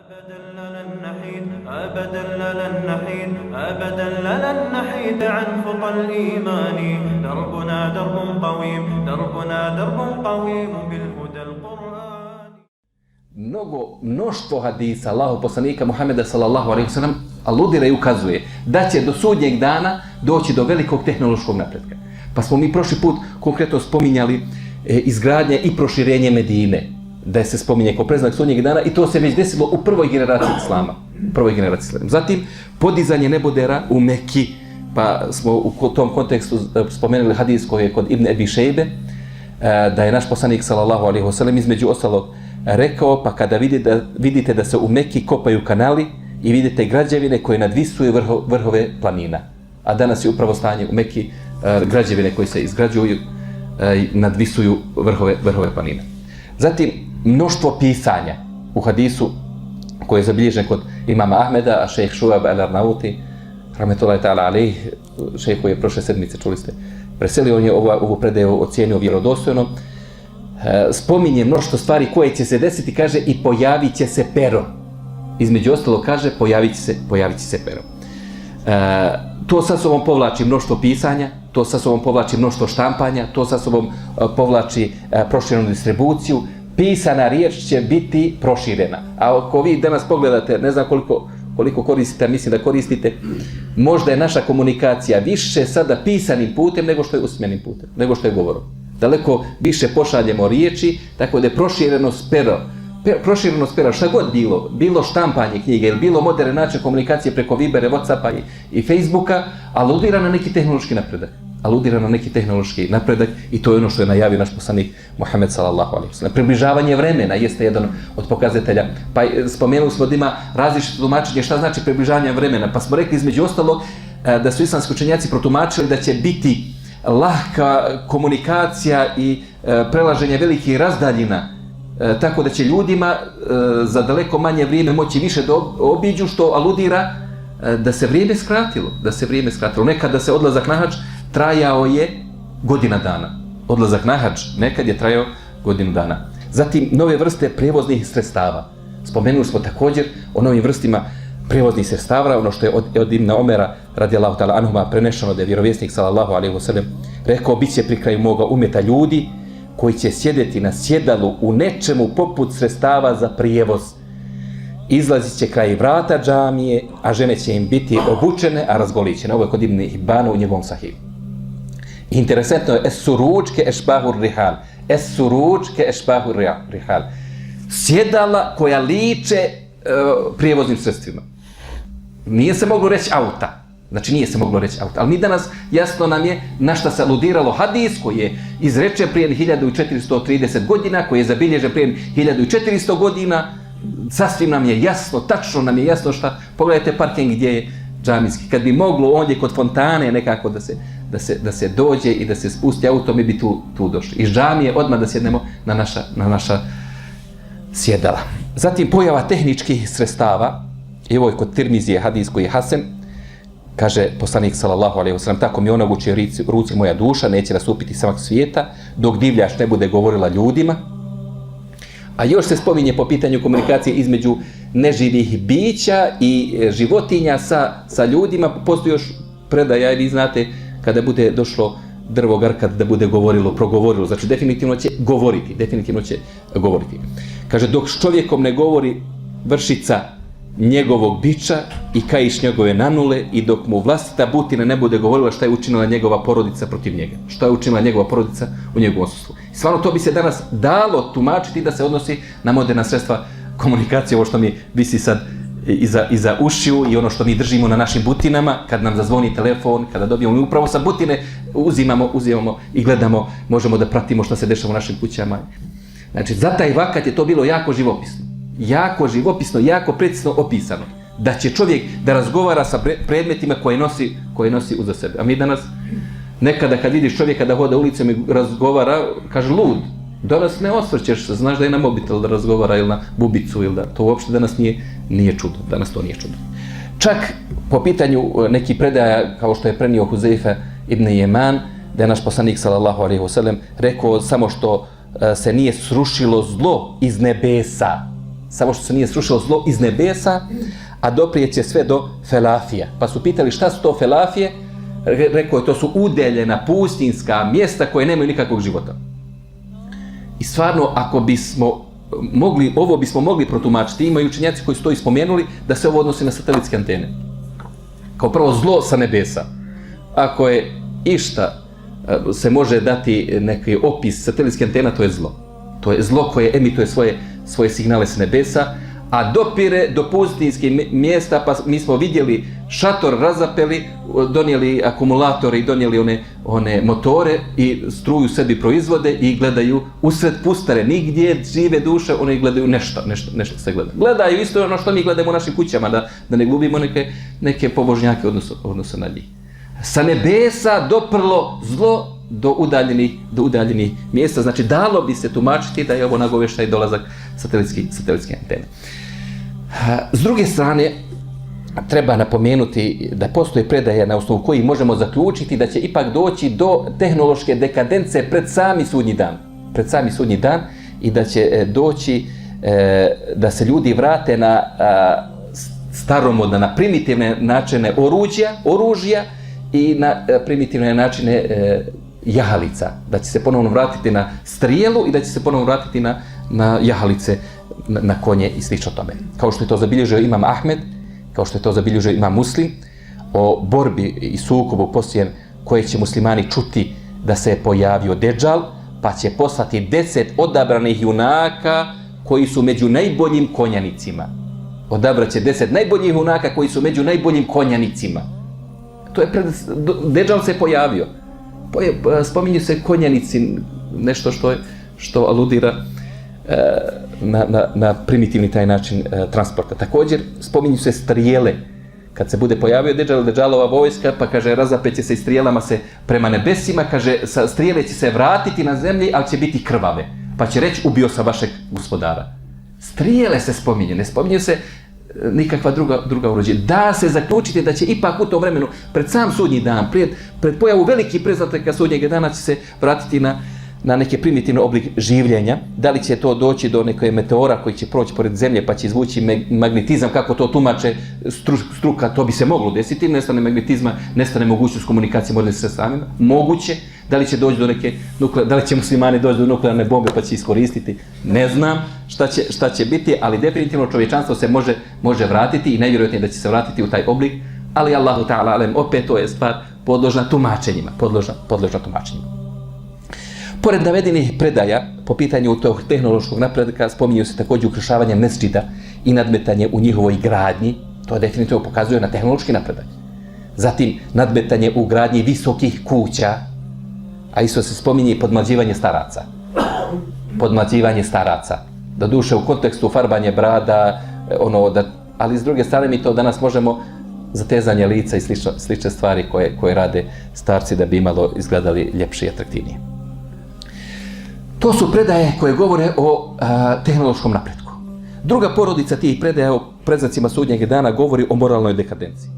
أبدا لن نحيد أبدا لن نحيد عن خطى الإيمان دربنا درب قويم دربنا درب قويم بالهدى القرآن. Mnoštvo hadisa Allahov poslanika Muhameda sallallahu alejhi ve sellem aludira i ukazuje da će do sudnjeg dana doći do velikog tehnološkog napretka. Pa smo mi prošli put konkretno spominjali izgradnje i proširenje Medine, da se spominje kao predznak sudnjeg dana i to se već desilo u prvoj generaciji Islama. Zatim, podizanje nebodera u Meki, pa smo u tom kontekstu spomenuli hadis koji je kod Ibn Ebi Šejbe, da je naš poslanik sallallahu alejhi ve sellem između ostalog rekao, pa kada vidite da se u Meki kopaju kanali i vidite građevine koje nadvisuju vrhove planina, a danas je upravo stanje u Meki, građevine koje se izgrađuju nadvisuju vrhove planina. Zatim, mnoštvo pisanja u hadisu koji je zabilježen kod imama Ahmeda, a šejh Šuab al-Arnauti, rahmetullahi ta'ala alejh, šejh koji je prošle sedmice, čuli ste, preselio, on je ovu predaju ocijenio vjerodostojnom, spominje mnoštvo stvari koje će se desiti, kaže, i pojavit će se pero. Između ostalo kaže, pojavit će se pero. To sa sobom povlači mnoštvo pisanja, to sa sobom povlači mnoštvo štampanja, to sa sobom povlači proširenu distribuciju. Pisana riječ će biti proširena. A ako vi danas pogledate, ne znam koliko koristite, mislim da koristite, možda je naša komunikacija više sada pisanim putem nego što je usmenim putem, nego što je govorom. Daleko više pošaljemo riječi, tako da je proširenost pera, šta god bilo štampanje knjige ili bilo modern način komunikacije preko Vibera, Whatsappa i Facebooka, aludira na neki tehnološki napredak i to je ono što je najavio naš poslanik Muhammed sallallahu alejhi ve sellem. Približavanje vremena jeste jedan od pokazatelja. Pa spomenuli smo da ima različito tumačenje šta znači približavanje vremena, pa smo rekli između ostalog da su islamski učenjaci protumačili da će biti lahka komunikacija i prelaženje velikih razdaljina, tako da će ljudima za daleko manje vrijeme moći više da obiđu, što aludira da se vrijeme skratilo. Nekada se odlazak na hadž trajao je godina dana. Nekad je trajao godinu dana. Zatim, nove vrste prijevoznih sredstava. Spomenuli smo također o novim vrstima prijevoznih sredstava, ono što je od Ibn Omera radijallahu ta'ala anhuma prenešeno da je vjerovjesnik sallallahu alejhi ve sellem rekao, bit će pri kraju moga umeta ljudi koji će sjedeti na sjedalu u nečemu poput sredstava za prijevoz. Izlazit će kraj vrata džamije, a žene će im biti obučene, a razgolićene. Ovo je kod Ibn Hibana u njegovom sahihu. Interesantno je, es-suručke ešbahur rihal. Sjedala koja liče prijevoznim sredstvima. Nije se moglo reći auta. Ali mi danas, jasno nam je na šta se aludiralo hadis koji je izrečen prije 1430 godina, koji je zabilježen prije 1400 godina, sasvim nam je jasno, tačno nam je jasno šta, pogledajte parking gdje je džamijski, kad bi moglo ondje kod fontane nekako da se dođe i da se spusti auto, mi bi tu došli. Iz džamije odmah da sjednemo na naša sjedala. Zatim pojava tehničkih sredstava, i ovo je kod Tirmizije hadis koji je hasen, kaže poslanik sallallahu alejhi ve sellem, tako mi omogući ruci moja duša, neće nastupiti samog svijeta, dok divljač ne bude govorila ljudima. A još se spominje po pitanju komunikacije između neživih bića i životinja sa ljudima. Postoji još predaja, vi znate, kada bude došlo drvo garkat da bude progovorilo, znači definitivno će govoriti. Kaže, dok s čovjekom ne govori vršica njegovog bića i kaiš njegove nanule, i dok mu vlastita butina ne bude govorila šta je učinila njegova porodica protiv njega, šta je učinila njegova porodica u njegovom odsustvu. I stvarno to bi se danas dalo tumačiti da se odnosi na moderna sredstva komunikacije, ovo što mi visi sad iza ušiju i ono što mi držimo na našim butinama, kad nam zazvoni telefon, kada dobijemo, mi upravo sa butine uzimamo i gledamo, možemo da pratimo šta se dešava u našim kućama. Znači, za taj vakat je to bilo jako živopisno, jako precizno opisano. Da će čovjek da razgovara sa predmetima koje nosi uza sebe. A mi danas, nekada kad vidiš čovjeka da hoda ulicom i razgovara, kaže lud. Danas ne osvrćeš se, znaš da je na mobitel da razgovara ili na bubicu ili da. To uopšte danas nije čudo. Danas to nije čudo. Čak po pitanju nekih predaja, kao što je prenio Huzeife ibn Jeman, da je naš poslanik sallallahu alejhi ve sellem rekao samo što se nije srušilo zlo iz nebesa, samo što se nije srušilo zlo iz nebesa, a doprijeće sve do felafija. Pa su pitali šta su to felafije? Rekao je, to su udeljena pustinska mjesta koje nemaju nikakvog života. I stvarno, ako bismo mogli, ovo bismo mogli protumačiti, imaju učenjaci koji su to ispomenuli, da se ovo odnosi na satelitske antene. Kao prvo zlo sa nebesa. Ako je išta se može dati neki opis satelitske antena, to je zlo. To je zlo koje emituje svoje signale sa nebesa, a dopire do pustinskih mjesta, pa mi smo vidjeli šator razapeli, donijeli akumulatore i donijeli one motore i struju sebi proizvode i gledaju usred pustare, nigdje žive duše, oni gledaju nešto se gleda. Gledaju isto ono što mi gledamo u našim kućama, da ne glubimo neke pobožnjake odnosno na njih. Sa nebesa doprlo zlo do udaljenih mjesta, znači dalo bi se tumačiti da je ovo nagovještaj dolazak satelitske antene. S druge strane, treba napomenuti da postoje predaje na osnovu kojih možemo zaključiti da će ipak doći do tehnološke dekadence pred sami sudnji dan i da će doći da se ljudi vrate na staromodna, na primitivne načine oružja i na primitivne načine jahalica. Da će se ponovno vratiti na strijelu i da će se ponovno vratiti na jahalice, na konje i slično tome. Kao što je to zabilježio imam Ahmed, kao što je to zabilježio imam Muslim, o borbi i sukobu poslije koje će muslimani čuti da se je pojavio Dedžal, pa će poslati 10 odabranih junaka koji su među najboljim konjanicima. Odabraće 10 najboljih junaka koji su među najboljim konjanicima. To je Dedžal se pojavio. Spominju se konjanici, nešto što aludira na primitivni taj način transporta. Također, spominju se strijele. Kad se bude pojavio Dedžalova vojska, pa kaže, razapeće se i strijelama se prema nebesima, kaže, sa strijele će se vratiti na zemlji, ali će biti krvave. Pa će reći, ubio sam vašeg gospodara. Strijele se spominju, ne spominju se nikakva druga oruđe. Da se zaključiti da će ipak u tom vremenu, pred sam sudnji dan, pred pojavu velikih preznaka sudnjeg dana će se vratiti na neki primitivni oblik življenja. Da li će to doći do nekog meteora koji će proći pored zemlje pa će izvući magnetizam, kako to tumače struka, to bi se moglo desiti. Nestane magnetizma, nestane mogućnost komunikacije modernim sredstvima. Moguće. Da li će doći do da li će muslimani doći do nuklearne bombe pa će iskoristiti? Ne znam šta će biti, ali definitivno čovječanstvo se može vratiti i najvjerojatnije da će se vratiti u taj oblik, ali Allahu ta'ala alem, opet to je stvar podložna tumačenjima. Pored navedenih predaja, po pitanju tog tehnološkog napretka, spominju se također ukrašavanje mesdžida i nadmetanje u njihovoj gradnji, to definitivno pokazuje na tehnološki napredak. Zatim, nadmetanje u gradnji visokih kuća, a isto se spominje i podmlađivanje staraca. Doduše, u kontekstu farbanje brada, ali s druge strane mi to danas možemo zatezanje lica i slične stvari koje rade starci da bi imalo izgledali ljepše i atraktivnije. To su predaje koje govore o tehnološkom napretku. Druga porodica tih predaja o predznacima sudnjeg dana govori o moralnoj dekadenciji.